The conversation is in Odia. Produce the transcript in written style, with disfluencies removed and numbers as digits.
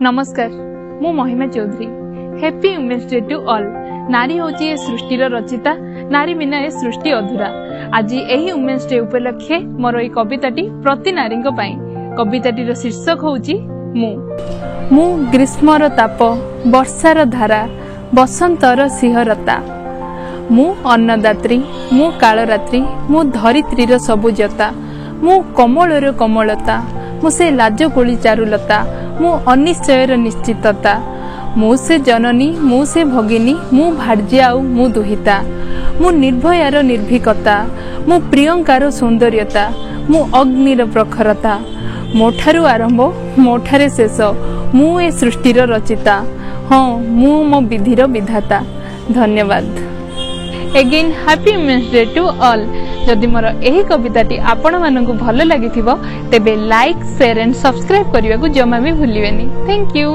ନମସ୍କାର, ମୁଁ ମହିମା Choudhury. Happy Women's Day to all. ନାରୀ ହେଉଛି ଏ ସୃଷ୍ଟିର ରଚିତା, ନାରୀ ବିନା ଏ ସୃଷ୍ଟି ଅଧୁରା। ଆଜି ଏହି ଓମେନ୍ସ ଡେ ଉପଲକ୍ଷେ ମୋର ଏହି କବିତାଟି ପ୍ରତି ନାରୀଙ୍କ ପାଇଁ। କବିତାଟିର ଶୀର୍ଷକ ହେଉଛି ମୁଁ। ମୁଁ ଗ୍ରୀଷ୍ମର ତାପ, ବର୍ଷାର ଧାରା, ବସନ୍ତର ଶିହରତା। ମୁଁ ଅନ୍ନଦାତ୍ରୀ, ମୁଁ କାଳରାତ୍ରି, ମୁଁ ଧରିତ୍ରୀର ସବୁଜତା। ମୁଁ କମଳର କୋମଳତା, ମୁଁ ସେ ଲାଜକୁଳି ଚାରୁଲତା, ମୁଁ ଅନିଶ୍ଚୟର ନିଶ୍ଚିତତା। ମୁଁ ସେ ଜନନୀ, ମୁଁ ସେ ଭଗିନୀ, ମୁଁ ଭାର୍ଯ୍ୟା ଆଉ ମୁଁ ଦୁହିତା। ମୁଁ ନିର୍ଭୟାର ନିର୍ଭୀକତା, ମୁଁ ପ୍ରିୟଙ୍କାର ସୌନ୍ଦର୍ଯ୍ୟତା, ମୁଁ ଅଗ୍ନିର ପ୍ରଖରତା। ମୋଠାରୁ ଆରମ୍ଭ, ମୋଠାରେ ଶେଷ, ମୁଁ ଏ ସୃଷ୍ଟିର ରଚିତା। ହଁ, ମୁଁ ମୋ ବିଧିର ବିଧାତା। ଧନ୍ୟବାଦ। Again, happy Women's Day to all. ଯଦି ମୋର ଏହି କବିତାଟି ଆପଣମାନଙ୍କୁ ଭଲ ଲାଗିଥିବ, ତେବେ ଲାଇକ୍, ସେୟାର ଆଣ୍ଡ ସବସ୍କ୍ରାଇବ୍ କରିବାକୁ ଜମା ବି ଭୁଲିବେନି। Thank you.